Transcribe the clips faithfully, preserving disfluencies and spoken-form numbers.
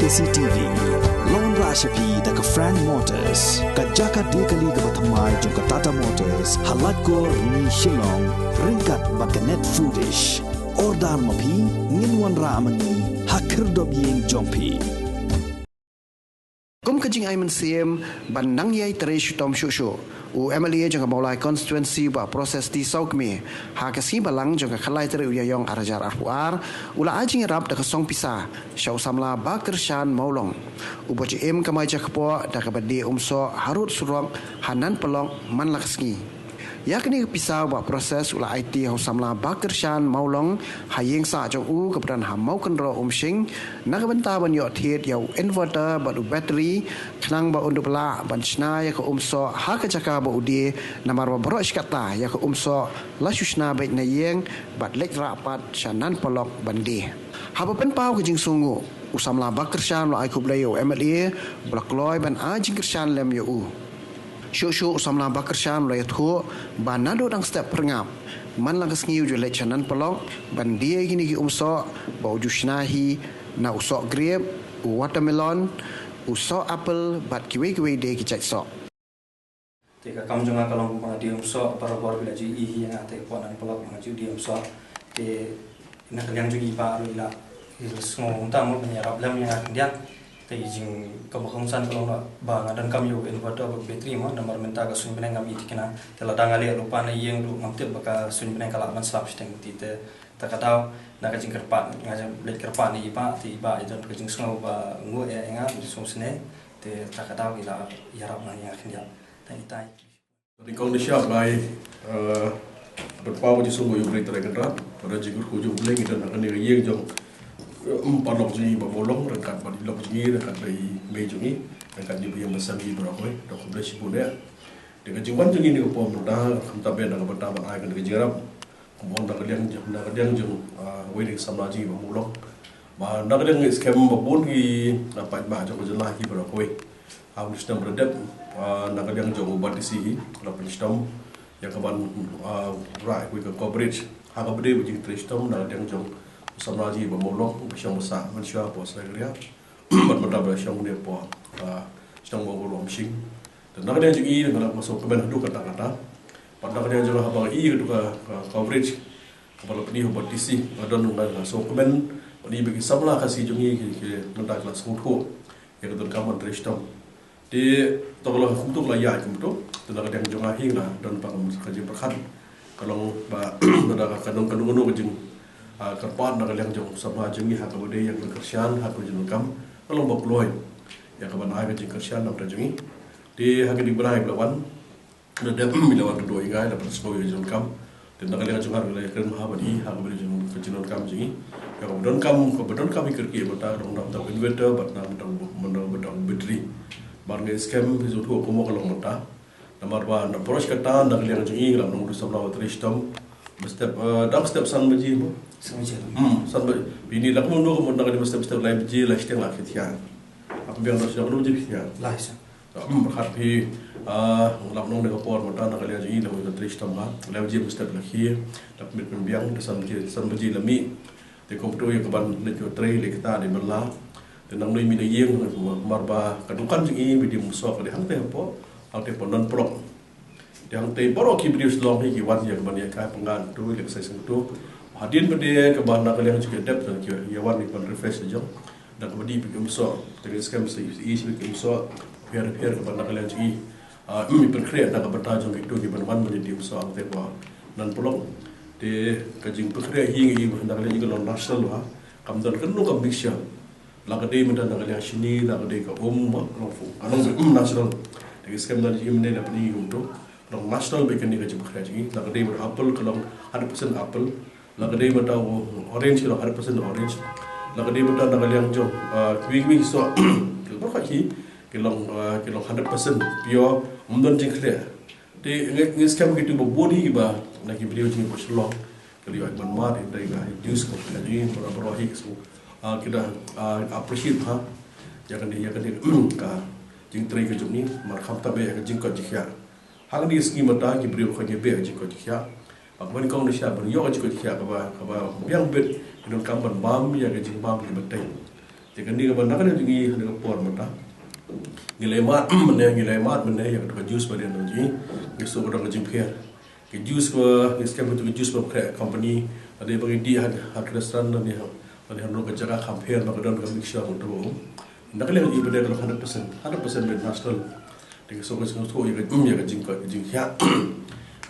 C T V. Long ra sha phi da ka Frank Motors, ka jaka die kali kaba thymmai jong ka Tata Motors, ha Laitkor, Rni, Shillong, ryngkat bad ka Net Foodish. Order ma phi, ngin wanrah ma ngi ha khyrdop ïing jong phi. Kum ka jingai mynsiem ban nang ïai trei shitom shuh shuh, u M L A jong ka Mawlai Constituency Bah Proses T Sawkmie, ha ka sngi Balang jong ka khatlai tarik u Ïaïong ar hajar arphew ar, u la ai jingïarap da ka song pisa sha u samla Bah Kyrshan Mawlong, uba ju im kamai jakpoh da kaba die umsoh harud surok ha Nan Polok man la ka sngi. Ïa kane ka pisa u Bah Proses u la aiti ha u samla Bah Kyrshan Mawlong ha ïing sah jong u kaba don ha Mawkynroh, Umshing, na ka bynta ban ïoh thied ïa u inverter bad u battery, khnang ba un dup lah ban shna ïa ka umsoh ha ka jaka ba u die, namar ba baroh shi katta ïa ka umsoh la shu shna beit na ïing bad leit rah pat sha Nan Polok ban die. Haba pynpaw ka jingsngewnguh, u samla Bah Kyrshan u la ai khublei ïa u M L A ba la kloi ban ai jingkyrshan lem ïa u. Shuh shuh u samla Bah Kyrshan u la ïathuh ba naduh dang step phyrngap, man la ka sngi u ju leit sha Nan Polok ban die ïa kine ki umsoh ba u ju shna hi na u soh grep, u watermelon, u soh apple bad kiwei kiwei de ki jait soh. Te ka kam jong nga ka long ba nga die umsoh, barabor phi la ju ïohi ïa nga te hapoh Nan Polok ba nga ju die umsoh. Te na ka liang jong i bah ruh i la, i la sngew kumta mo ban ïarap lem ïa nga khyndiat. Te i jing kaba kongsan ka long ba nga donkam ïa u inverter bad battery mo, namar mynta ka suiñ bneng ngam i thikna. Te lada nga leit lypa na ïing ruh ngam tip ba ka suiñ bneng ka lah ban slap shiteng, te te ta ka daw na ka jingkyrpad nga leit kyrpad na i bah, te i bah i don ka jingsngew ba nguh ïa nga, jingsngew sngewsynei. Te ta ka daw i la ïarap noh ïa nga khyndiat. Tang itai. Nyngkong nyngkong sha ïa u Blei, eh, ban pynpaw ka jingsngew ïa u Blei Trai Kynrad, bad ka jingkyrkhu jong u Blei ngi don ha kane ka ïing jong, eh, um, paralok jong ngi Bah Mawlong, ryngkat bad i lok jong ngi, ryngkat bad i mei jong ngi, ryngkat bad i ïing basang jong ngi baroh kawei, da khublei shibun eh. Te ka jingwan jong ngi ha kane ka por mynta, khamtam eh na ka bynta ban ai kane ka jingïarap. Kumno na ka liang jong, na ka liang jong, ah, uwei na ki samla jong ngi Bah Mawlong. Bad na ka liang ki skhem ba bun ki, ah, paidbah jong ka jylla ki baroh kawei. Ha u snem ba la dep, ah, na ka liang jong u Bah D C hi la pynshitom ïa ka ban, ah, rah ïa kawei ka coverage. Ha kaba dei ba jingtrei shitom na ka liang jong u samla jong ngi Bah Mawlong, ba shong ba sah mynshuwa hapoh Saraikria. Bad mynta ba la shong ne hapoh, ah, shnong Mawkynroh, Umshing. Te na ka liang jong ngi, nga la sngewkmen haduh katta katta. Bad na ka liang jong nga haba nga i haduh ka, ka coverage kaba la pyni ha u Bah D C, nga don, nga la sngewkmen ba ngi, ba ki samla Khasi jong ngi ki, ki mynta ki la sngewthuh ïa ka donkam ban trei shitom. Te to ka la kumto, ka la ïaid kumto. Te na ka liang jong nga hi nga don pat ka jingpyrkhat. Ka long ba lada ka don kano kano ka jing, ah, kyrpad na ka liang jong u samla jong ngi ha kaba dei ïa ka jingkyrshan, ha ka jingdonkam, ka long ba kloi ïa ka ban ai ka jingkyrshan na ka bynta jong ngi. Te ha kine ki bnai ba la wan, la dep, i la wan kynduh ïa nga, i la pynsngew ïa ka jingdonkam. Te na ka liang jong nga ruh i la kren ha ban i ha kaba dei jong ka jingdonkam jong ngi. Ïa kaba donkam, kaba donkam i kyrkieh mynta ka long na ka bynta u inverter bad na ka bynta u, na ka bynta u battery. Bad nga skhem phi sngewthuh kumno ka long mynta. Namar ba na baroh shi katta na ka liang jong ngi la nang u samla uba trei shitom. Ba step, eh, dang step san baje mo. San baje. Hmm, san baje. Phi ni la kumno kumno na ka liang ba step, step lai baje la shiteng la khie thiah. Ap biang da shi na kumno baje khie thiah. Lai san. Hmm, khat phi, ah, la nang na ka por mynta na ka liang jong ngi la kumno trei shitom ha. Lai baje ba step la khie. La pynmih pynbiang da san baje, san baje la mih. Te kumto ïa ka ban leit ïoh trei leit kata dei ban la. Te nang noi mi na ïing, namar ba ka dukan jong ngi ba die umsoh ka dei hangtei hapoh, hangtei hapoh Nan Polok. Te hangtei baroh ki briew Shillong hi ki wan ïa ka ban ïa kai pyngngad tu, ïa ka sai sngewthuh. Hadien ba dei ka ban na ka liang jong ki dep, ki ïa wan ïa ban refresh jong. Da kaba die ba ki umsoh. Te ka skhem sa i, i, i ki umsoh. Pher pher ka ban na ka liang jong ngi. Ah, i pynkhreh na ka bynta jong kito ki ban wan ban ïa die umsoh hangtei hapoh Nan Polok. Te ka jingpynkhreh hi ngi i na ka liang jong ngi ka long natural ha. Kam don kano ka mixture. La ka dei mynta na ka liang shini, la ka dei ka um, ba ka long fu, ka long um natural. Te ka skhem na jong ngi mynne la pyni kumto. Ka long natural bad kane ka jingpynkhreh jong ngi. La ka dei mynta apple ka long hundred percent apple. La ka dei mynta u orange ka long hundred percent orange. La ka dei mynta na ka liang jong, ah, kiwei kiwei ki soh. Ki baroh hi ki long, ah, ki long hundred percent pure, ym don jingkhleh. Te ngi, ngi skhem kito ba bun hi ba na ki briew jong ngi ba Shillong. Ka liang ban mad hi dei ka juice ka jong ngi, baroh baroh hi ki sngewthuh, ah, ki da, ah, appreciate ha. Ïa kane, ïa kane ka jingtrei ka jong ngi, namar khamtam eh ïa ka jingkoit jingkhiah. Ha kane ka sngi mynta ki briew ki beh ka jingkoit jingkhiah. Bad kaba nyngkong ngi shah ban ïoh ka jingkoit jingkhiah kaba, kaba biang beit, ki donkam ban bam ïa ka jingbam kiba teng. Te kane kaba na ka liang jong ngi ha kane ka por mynta, ngi la ïa mad mynne, ngi la ïa mad mynne ïa ka juice ba dei na jong ngi. Ngi sngewbha ka jingpher. Ka juice ba ngi skhem ka juice ba khreh company, ka dei ba ngi dih ha ka restaurant ne ha ne ha ka jaka kam pher ba ka don ka mixture ba to. Na ka liang jong ngi ba dei ka long hundred percent, hundred percent made natural. Te ka sngewbha sngewthuh ïa ka jing ka jingkhiah.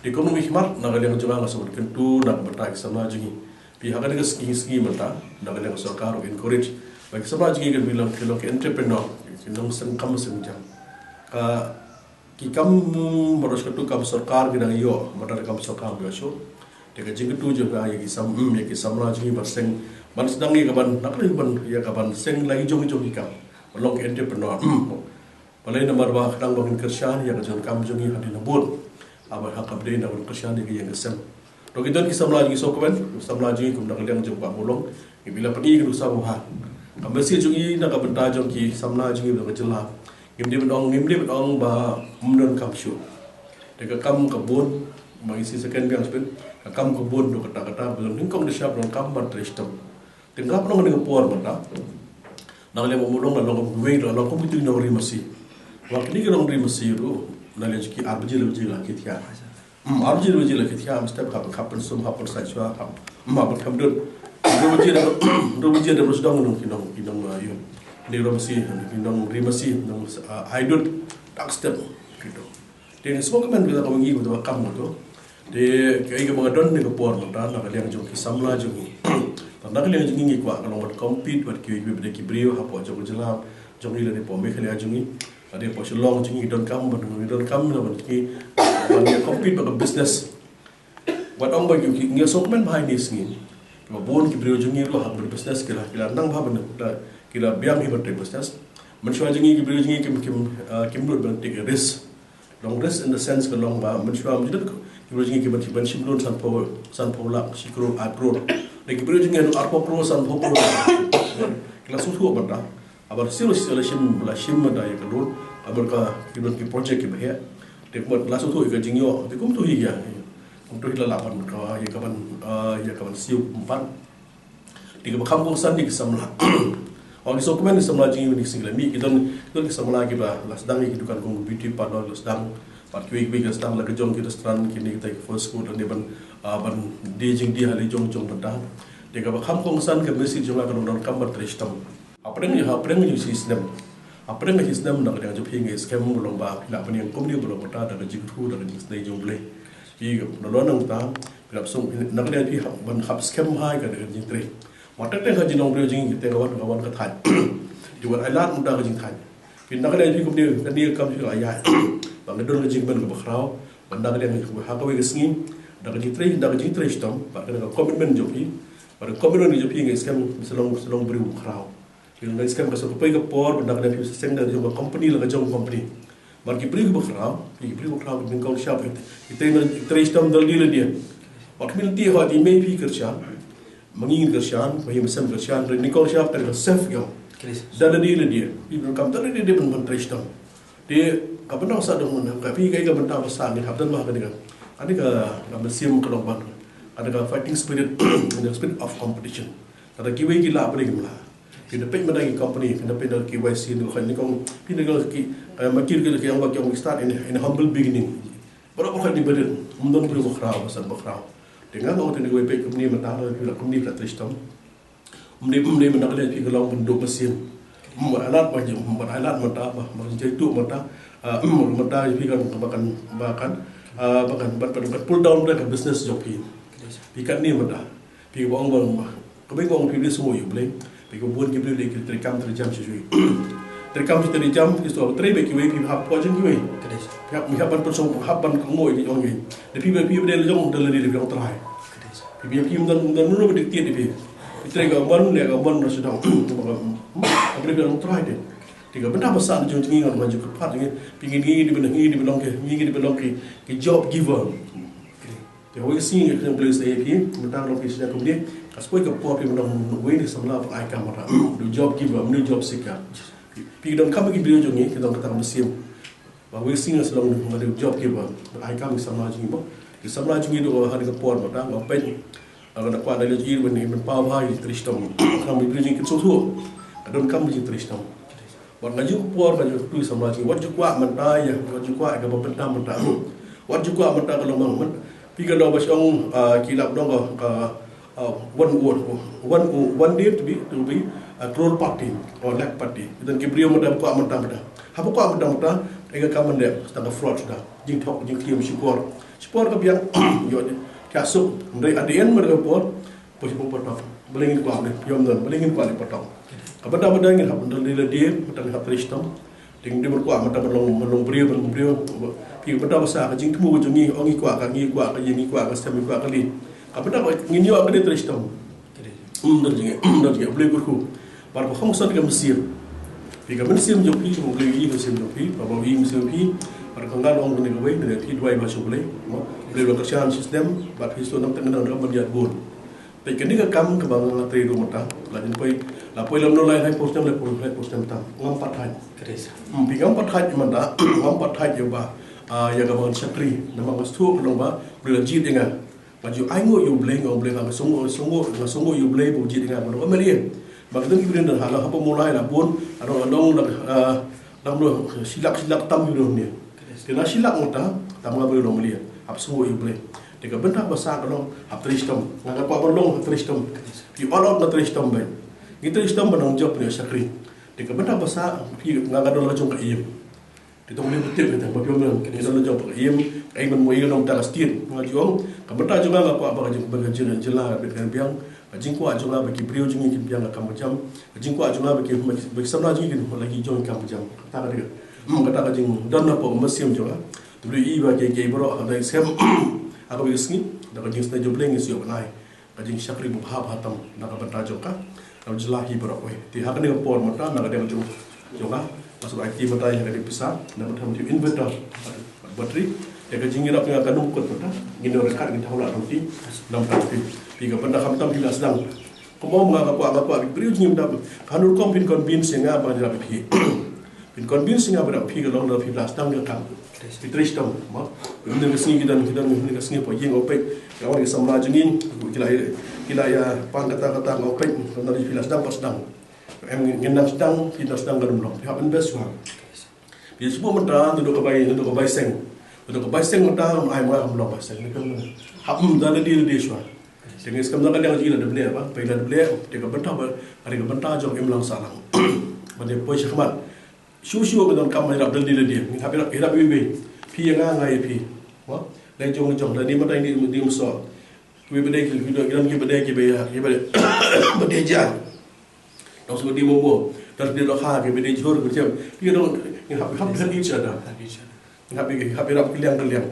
Te kum ngi khmat na ka liang jong nga, nga sngewbha kyntu na ka bynta ki samla jong ngi. Phi ha kane ka sngi sngi mynta, na ka liang ka sorkar ruh encourage ba ki samla jong ngi kan long, ki long ki entrepreneur, ki long seng kam seng jam. Ka ki kam baroh shi kato kam sorkar ki dang ïoh, mynta da kam sorkar ïoh shuh. Te ka jingkyntu jong nga ïa ki sam, ïa ki samla jong ngi ban seng, ban sdang ïa ka ban, na ka liang ban ïa ka ban seng la ki jong jong ki kam, ban long ki entrepreneur. Balei? Namar ba khnang ba ngin kyrshan ïa ka jingkam jong ngi hadien habud. Haba ha kaba dei na ban kyrshan ïa ka ïing ka sem. To ki don ki samla jong ngi sngewkmen, samla jong ngi kum na ka liang jong Bah Mawlong, ngi bi la pyni ïa ka nuksa ba bha. Ka message jong ngi na ka bynta jong ki samla jong ngi na ka jylla. Ngim dei ban ong, ngim dei ban ong ba ym don kam shuh. Te ka kam ka bun, ba ngi shisha kan biang shuh, ka kam ka bun, to kata kata ba don nyngkong da shap don kam ban trei shitom. Te nga pynlong kane ka por mynta, na ka liang Bah Mawlong la long kum kiwei, la long kum kitu ki nongri masi. Wa kine ki nongri masi ruh, na liang jong ki ar baje lai baje la ki thiah. Hmm, ar baje lai baje la ki thiah, mesti hap, hap pynsum, hap pynsait shuwa, hap, hmm, hap pynkham dud. Ar baje lai, ar baje lai baje sdang nong ki nong, ki nong, ah, ïa. Kine nongri masi, ki nongri masi, nong, ah, ai dud, tak step, kitu. Te ngi sngewkmen kata ka ngi kata ka kam kata. Te kaei kaba nga don ha kane ka por mynta na ka liang jong ki samla jong ngi. Te na ka liang jong ngi ngi kwah ka long ban compete bad kiwei kiwei pat ki briew hapoh jong ka jylla jong ngi lane hapoh Meghalaya jong ngi. Lane hapoh Shillong jong ngi, ngi donkam ban, ngi donkam ban ngi, ban ngi compete bad ka business. Wat ong ba ngi, ngi sngewkmen bha ïa kine ki sngi. Ba bun ki briew jong ngi ruh ha ka business ki la, ki la nang bha ban, ki la biang hi ban trei business. Mynshuwa jong ngi ki briew jong ngi kim, kim, ah, kim nud ban take risk. Long risk in the sense ka long ba mynshuwa mynta ki briew jong ngi ki ban, ki ban shim loan sanphew, sanphew lak, shi klur, ar klur. Te ki briew jong ngi arphew klur, sanphew klur. Ki la sngewthuh bynta. Haba shu la shim, la shim mynta ïa ka loan, haba ka, ki don ki project kiba heh. Te kumta la sngewthuh ïa ka jingïoh, te kumta hi ïa. Kumta hi la lah ban ka, ïa ka ban, ah, ïa ka ban siew kumpat. Te kaba kham kongsan ïa ki samla. Ong ngi sngewkmen ki samla jong ngi, ki sngewkmen ki don, ki don ki samla kiba la sdang ïa ki dukan kum beauty parlour la sdang. Bad kiwei kiwei ki la sdang la ka jong ki restaurant, kine kita ki fast food, lane ban, ah, ban die jingdie ha la jong jong bynta. Te kaba kham kongsan ka message jong nga ka long donkam ban trei shitom. Hapdeng, hapdeng shi snem. Hapdeng shi snem na ka liang jong phi ngi skhem ba long ba phi lah ban ïeng kum une ba long mynta da ka jingkyrkhu, da ka jingsnei jong U Blei. Phi na lon nangta, phi lah sngewbha na ka liang phi hap ban hap skhem bha ïa ka jingtrei. Wat teng teng ka jinglong briew jong ngi, teng ka wan, ka wan ka thait. Te wat ai lad mynta ka jingthait. Phi na ka liang phi kumne, kane ka kam phi la ïaid. Ba nga don ka jingkmen kaba khraw, ba na ka liang ha kawei ka sngi, da ka jingtrei, da ka jingtrei shitom, bad kane ka commitment jong phi, bad ka commitment jong phi ngi skhem sa long, sa long briew khraw. Ngi skhem ba sa kawei ka por, ba na ka liang phi sa seng da jong ka company la ka jong company. Bad ki briew kiba khraw, ki briew kiba khraw, ki nyngkong shap, ki trei, ki trei shitom da lade lade. Wat ki mih lynti hooid, i mei phi kyrshan, ma ngi ngin kyrshan, ma hi ma sem kyrshan, hynrei nyngkong shap, tang ka self ïoh. Da lade lade, phi donkam da lade lade ban, ban trei shitom. Te ka bynta ba sah dang mynta, ka phi kaei ka bynta ba sah ngin hap don ma kane ka, kane ka, ka mynsiem ka long ban, kane ka fighting spirit, kane ka spirit of competition. Kata kiwei ki lah, phi kim lah. Phi da peit mynta ki company, phi da peit da K Y C, da ka nyngkong, phi da ki, eh, ma ki, ki, ki ong ba ki ong start in, in humble beginning. Baroh baroh ki ba rit, ym don briew ba khraw, ba san ba khraw. Te nga nga ong te ngi wei peit kumne mynta, phi la kumne phi la trei shitom. Ym dei, ym dei mynta ka liang phi ka long ban duh mynsiem. Ym ban ai lad ba jong, ym ban ai lad mynta ba, ba jong tu mynta. Ah, ym mynta phi kan, ba kan, ba kan, ah, ba kan, ba kan, ba kan pull down da ka business jong phi. Phi katne mynta. Phi ba ong ba, kaba ong phi ba sngewthuh ïa U Blei. Phi ka bun ki briew lei ki trei kam trei jam shuh shuh. Trei kam shuh trei jam, ki shu trei bad kiwei, phi hap poi jong kiwei. Phi hap, phi hap ban pynsong, hap ban kohnguh ïa ki jong ngi. Da phi ba, phi ba dei la jong da lade, da phi ong trai. Phi ba, phi ym don, ym don mano ba dictate ïa phi. Phi trei ka mon, leh ka mon, ra sdang. Ka briew phi ong trai te. Te ka bynta ba sah na jong ngi, nga ju kyrpad ngi. Phi ngi, ngi dei ban, ngi dei ban long ki, ngi dei ban long ki, ki job giver. Te hawei ka sngi nga kyntu ïa U Blei sa ïa phi, mynta ka long phi sha kumne, ka sa poi ka por phi ban long uwei na ki samla ba ai kam, ba dei job giver, ym dei job seeker. Phi, phi donkam ki briew jong ngi, ki don kata ka mynsiem. Ba hawei ka sngi nga sa long, nga dei job giver, ba ai kam ki samla jong ngi mo. Ki samla jong ngi ruh ha kane ka por mynta, nga peit, nga da kwah da leit ïa ki ban, ban paw bha ïa ki trei shitom. Ka long ki briew jong ngi kin sngewthuh. Ka donkam ka jingtrei shitom. Bad nga ju por, nga ju kyntu samla jong ngi, wat ju kwah mynta ïa, wat ju kwah ïa kaba bynta mynta. Wat ju kwah mynta ka long mang. Phi ka daw ba shong, ah, ki lap dong ka, ka, ah, one, one, one, one day to be, to be a crore party or lakh party. Don ki briew mynta kwah mynta mynta. Haba kwah mynta mynta, ïa ka kam mynta, tang ka fraud suda. Jingthok, jingkhlem shipor. Shipor ka biang, ïoh, ka suk, hynrei at the end mynta ka por, poi shipor patong. Balei ngin kwah ne, ïoh don, balei ngin kwah ne patong. Ka bynta bynta ngin hap, bynta lila die, bynta ngin hap trei shitom. Ding dei ban kwah mynta ban long, ban long briew, ban long briew. Phi bynta ba sah ka jingthmu ka jong ngi, ong ngi kwah ka, ngi kwah ka ïing, ngi kwah ka sem, ngi kwah ka lei. Ka bynta ba ngin ïoh ka dei trei shitom. Um, don jingeh, um, don jingeh, Blei kyrkhu. Bad ba kham san ka mynsiem. Phi ka mynsiem jong phi, jong Blei ïa ka mynsiem jong phi, ba ba ïa mynsiem phi. Bad ka nga long kane kawei, kane phi duwai ba shu Blei. Mo, Blei ba kyrshan shi snem, bad phi shu nang tang nang ban ïa bun. Peit kane ka kam kaba nga trei ruh mynta, la jin poi, la poi lam no lai lai pos jam lai pos, lai pos jam tam. Ngam pat haj. Kare sa. Hmm, phi ngam pat haj mynta, ngam pat haj ïa ba, ah, ïa kaba ngan shakri, namar nga sngewthuh ka long ba, Blei la jied ïa nga. Nga ju ainguh ïa u Blei, nga u Blei nga sngewthuh, sngewthuh, nga sngewthuh ïa u Blei ba u jied ïa nga, ba u M L A. Ba ka don ki briew ha la haba molai la bun, adong, adong la, ah, dang lo, shilak, shilak tam ki briew ne. Te na shilak mynta, tam nga briew long M L A. Hap sngewthuh ïa u Blei. Te ka bynta ba sah ka long, hap trei shitom. Nga nga kwah ban long, hap trei shitom. Phi all out nga trei shitom beit. Ngi trei shitom ba nang jop ne shakri. Te ka bynta ba sah, phi nga nga don la jong ka ïing. Te tang ne betul kita, ba phi ong ngi don la jong ka ïing, ka ïing ban mo ïing nong ta ka state. Nga jong, ka bynta jong nga nga kwah ba ka jong, ba ka jong jylla, ka bit ka biang. Ka jingkwah jong nga ba ki briew jong ngi kin biang ka kam ka jam. Ka jingkwah jong nga ba ki, ba ki samla jong ngi kin la ki jong kam ka jam. Kata ka dei. Hmm, kata ka jingdon na pdeng ka mynsiem jong nga. Te Blei i ba ki, ki baroh ha ka dei sem. Ha kaba ki sngi, da ka jingsnei jong Blei ngi shu ïoh ban ai ka jingshakri ba bha bha tam na ka bynta jong ka, na ka jylla hi baroh kawei. Te ha kane ka por mynta na ka dei ka jong, jong ka, nga shu ai ti mynta ïa ka dei pisa na ka bynta jong inverter, battery. Te ka jingïarap jong nga ka nang kut mynta, ngin ïoh ryngkat, ngin thaw lah ruh ti na ka bynta phi. Phi ka bynta khamtam phi la sdang. Kumba nga ka kwah, nga kwah briew jingim da. Ka hanu rukom phin convince ïa nga ba ngan ïarap ïa phi. Phin convince ïa nga ba ïarap ïa phi ka long da phi la sdang ka kam. Phi trei shitom, mo. Mynne ka sngi ki don, ki don, mynne ka sngi poi ïing, nga peit. Ka wan ki samla jong ngi, ki la, ki la ïa pan kata kata, nga peit. Ka don phi la sdang pat sdang. Em, ngin nang sdang, phi nang sdang ka dum long. Phi hap invest shuwa. Phi shu mynta, naduh ka bai, naduh ka bai seng. Naduh ka bai seng mynta, ai ma nga kam long bai seng. Hap mynta lade lade shuwa. Te ngi skhem na ka liang jong ngi la dep leh ba, phi la dep leh, te ka bynta ba, ka dei ka bynta jong imlang sahlang. Ba dei poi shakhmat. Shuh shuh ka donkam ïarap lade lade. Ngi hap ïarap, ïarap iwei iwei. Phi ïa nga, nga ïa phi. Mo? Dei jong jong, dei mynta dei, dei mynsoh. Kiwei ba dei ki, ki don, ki don kiba dei kiba ïa, kiba dei. Ba dei ja. Dang shu ba dei mo mo. Dang shu ba dei lo ha, kiba dei jhur, kiba dei. Phi ka dong, ngi hap, hap help each other. Help each other. Hap, hap, hap ïarap kylliang kylliang.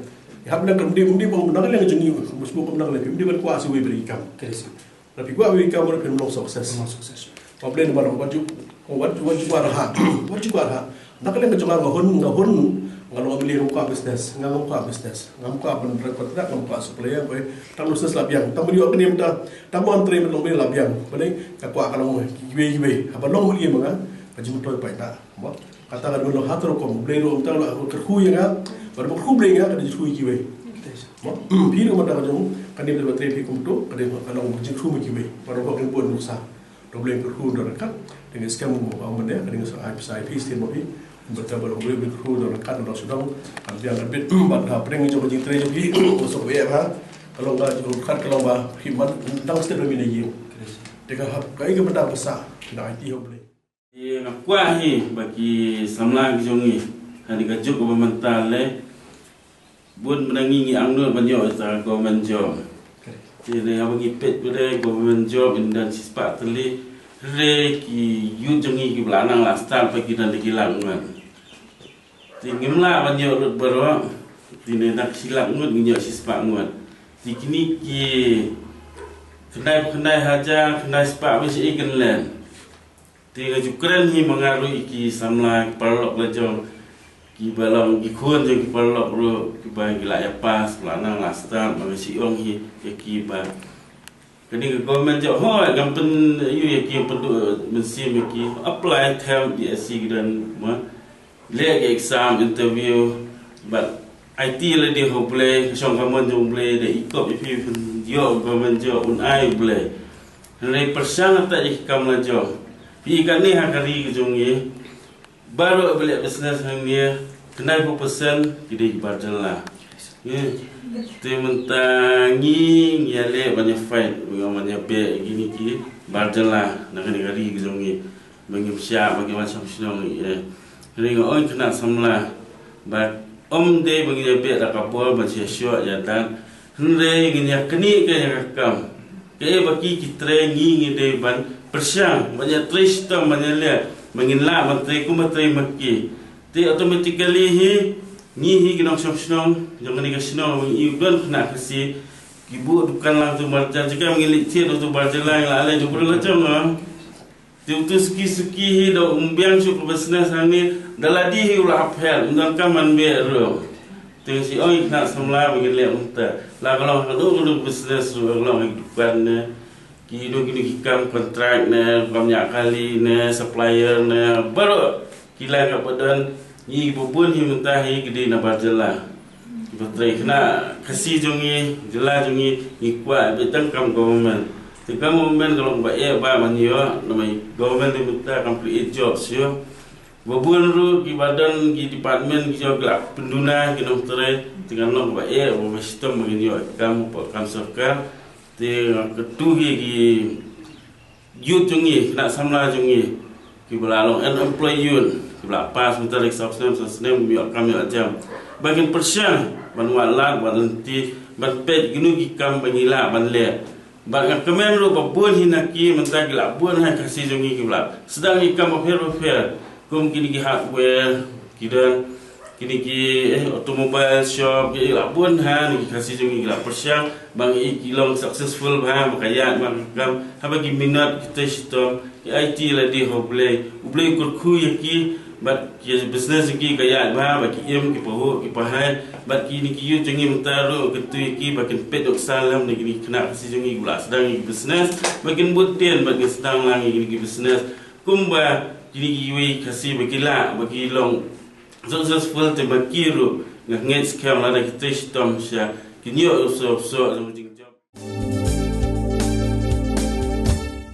Hap na ka dei, dei bang na ka liang jong ngi, bus buk na ka liang, dei ban kwah shuh wei ba dei kam. Kare sa. Na phi kwah wei kam, phin long success. Long success. Ka Blei namar wat ju, wat, wat ju kwah ha. Wat ju kwah ha. Na ka liang ka jong nga, nga hun, nga hun. Nga long M L A, ngam kwah business, nga ngam kwah business. Ngam kwah ban rep kontrak, ngam kwah supplier, koi. Tang business la biang. Tang ban ïoh kane mynta, tang ban trei ban long M L A la biang. Balei, nga kwah ka long kiwei kiwei. Haba long M L A ma nga, ka jingmyntoi paidbah. Mo? Kata ka dei ban long ha tang rukom, Blei ruh mynta la kyrkhu ïa nga, bad ba kyrkhu Blei ïa nga ka dei jingkyrkhu ïa kiwei. Mo? Phi ruh mynta ka jong, kane ba trei phi kumto, ka dei ka long jingkyrkhu ma kiwei. Bad ba kin bun nuksa. To Blei kyrkhu don ryngkat, dang skhem mo ba mynne, ka dei sa ai pisa ai phi stin mo phi. Mynta ba long Blei kyrkhu don ryngkat, don sdang, kan biang kan bit, bad ha pdeng jong ka jingtrei jong phi, u sok wei ha. Ka long ka jong ryngkat ka long ba, phi man, dang step ba mine ïing. Te ka hap, ka ai ka bynta ba sah, da ai ti ho Blei. Ïa nga kwah hi ba ki samla ki jong ngi ha kane ka juk kaba mynta lei. Bun ba ngi ngi angnud ban ïoh ïa ka government job. Te ne haba ngi peit ba dei government job in don shispah tylli. Hynrei ki youth jong ngi kiba la nang la start pat ki don da ki lak ngut. Te ngim lah ban ïoh lut baroh. Te ne da ki lak ngut ngin ïoh shispah ngut. Te kine ki khyndai, khyndai hajar, khyndai spah ba shi ei kan len. Te nga ju kren hi ma nga ruh ïa ki samla ki paralok la jong, kiba long ki khun jong ki paralok ruh, kiba ngi la ïa pass, la nang la start, ba nga shu ong hi ïa ki ba kane ka government job, hooid, ngam pyn, ïa ki, pynduh mynsiem ïa ki, apply them D S C ki don, ma. Leh ki exam, interview, bad aiti lade ha U Blei, shong ka mon jong U Blei, da i kop i phi phin ïoh government job, un ai U Blei. Hynrei pyrshang ata ïa ki kam la jong. Phi i katne ha ka ri ka jong ngi, baroh ba leh business hangne, khyndai phew percent ki dei ki bar jylla. Ngi, te mynta ngi, ngi ïaleh ban ïa fight, ngi ban ïa beh ïa kine ki bar jylla na kane ka ri ka jong ngi. Ba ngim shah, ba ngim wan shong shnong ïa. Hynrei nga ong khynnah samla ba ym dei ba ngin ïa beh da ka bor ban shisha ïa dan. Hynrei ngin ïa knieh ka ïa ka kam. Kaei ba ki ki trei, ngi ngi dei ban pyrshang ban ïa trei shitom ban ïa leh ba ngin lah ban trei kum ba trei ma ki. Te automatically hi ngi hi ki nongshong shnong jong kane ka shnong, ngi don khynnah Khasi ki buh dukan lang tu marjan jaka, ngi leit thied tu marjan lang la leh jubur la jong. Te utu suki suki hi da um biang shuh ka business hangne, da lade hi u la hap her, um donkam ban beh ruh. Te nga shu ong ïa khynnah samla ba ngin leh kumta. La ka long kano kano business ruh, ka long ha ki dukan ne, ki dei kine ki kam contract ne, kam ñiah kali ne, supplier ne, baroh ki line kaba don, ngi ba bun hi mynta hi ki dei na bar jylla. Ba trei khynnah Khasi jong ngi, jylla jong ngi, ngi kwah beit tang kam government. Te kam government ka long ba eh ba ban ïoh, namar government dei mynta kam create jobs ïoh. Ba bun ruh kiba don ki department ki jong ki la pynduna ki nongtrei, te kan long ba eh ba, ba shitom ba ngin ïoh kam, ba kam sorkar. Te ka tu hi ki youth jong ngi, khynnah samla jong ngi, kiba la long unemployed youth, kiba la pass mynta da ki saw snem, saw snem, ym ïoh kam ïoh jam. Ba kin pyrshang ban wad lad, wad lynti, ban peit kino ki kam ba ngi lah ban leh. Bad nga kmen ruh ba bun hi na ki mynta ki la bun ha Khasi jong ngi kiba la sdang ïa ki kam bapher bapher. Kum kine ki hardware, ki don kine ki, eh, automobile shop, ki la bun ha, na ki Khasi jong ngi ki la pyrshang ba ngi ki long successful bha, ba ka ïaid bha ka kam, haba ki minot ki trei shitom, ki aiti lade ha U Blei, U Blei u kyrkhu ïa ki, bad ki business jong ki ka ïaid bha, ba ki im, ki pahuh, ki pahai, bad kine ki youth jong ngi mynta ruh u kyrkhu ïa ki ba kin peit nuksa lem na kine ki khynnah Khasi jong ngi kiba la sdang ïa ki business, ba kin bud dien, ba kin sdang lang ïa kine ki business. Kumba kine kiwei Khasi ba ki lah, ba ki long successful, te ma ki ruh nga ngeit skhem lada ki trei shitom shisha kin ïoh u soh u soh jong ka jingjop.